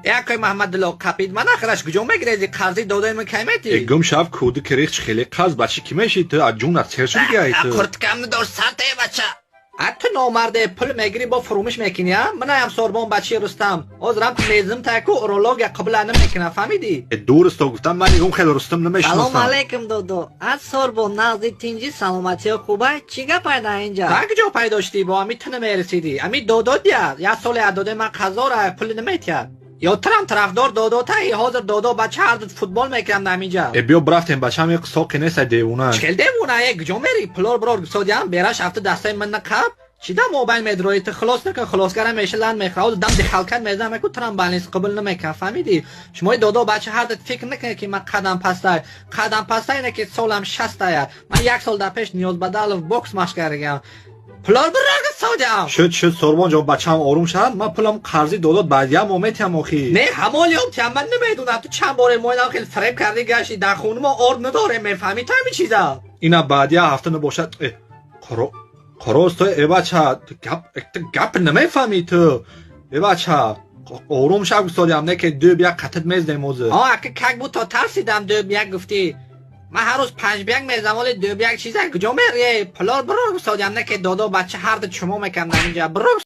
Якой Маҳмадулло қапид ман, ахираш куҷо мегирези? Қарзи додаи ман кай метӣ? Э, гум шав, кӯди кирих, хеле қарз бачи ки меши ту? Аз ҷунат сер шудигай ту. Курткамни дор сарте, бача. А ту номарде, пул мегирӣ, бо фурӯмиш мекунӣ, а? Манаям сорбон, бачаи Рустам. Ҳозирам ту мезим таку урология қибла намекунам, фаҳмидӣ? Э, дурусто гуфтам, ман ягон хел Рустам Салом намешиносам. алейкум, додо. Аз сорбон, нағзи, тинҷи, саломатиё хубай? Чӣ гап пайда инҷа? Та куҷо пайдо шудӣ? Бо ами ту намерасидӣ. Ами додо дия, як соле аз додаи ман қазора, пули наметиҳад. Ё турам тарафдор додотаи? Ҳозир додо бача ҳарду футбол мекунам дар ҳаминҷа. Э, биё, брафтем, бачам як соқи неста, девона. Чӣ хел девона е? Куҷо мерӣ? Пулор бирор гусодиам, бераш афта дастаи ман нақаб. Чӣ да мобайл медрои ту? Хилос накун, хилосгарам мешаланд мехӯра. Ҳозир дам дихалкат мезанам, яку турам балнис қабул намекунам, фаҳмидӣ? Шумои додо бача ҳарду фикр накунед, ки ман қадам пастай. Қадам пастай не, ки солам 60-ая. Ман як сол дар пеш Ниёзбадалов бокс машқ кардагам. Пулор бирор гусодиам. Шуд, шуд, сорбон ҷон, бачаам орум шавад. Ман пулам қарзи додот баъдиям ометиям охи. Не, ҳамол ёбтиям, ман намедонам, ту чанд боре моинам хел фиреб кардӣ, гашти дар хонамо орд надорем, мефаҳмӣ ту ҳамин чиза? Ина баъдия ҳафта набошад. Э, қоро қорос ту, э бача, ту гап, ту гап намефаҳмӣ ту. Э бача, орум шав, густодиам, не ки ду бия қатит мездем ҳозир. Ҳо, ака, как буд то тарсидам, ду бияк гуфтӣ. Ман ҳар рӯз панҷ бияк мезам, оли ду бияк чиза. Куҷо мерӣ? Пулор бирор густодиам, не ки додо бача ҳарду чумо мекунам дар инҷа. Бирор.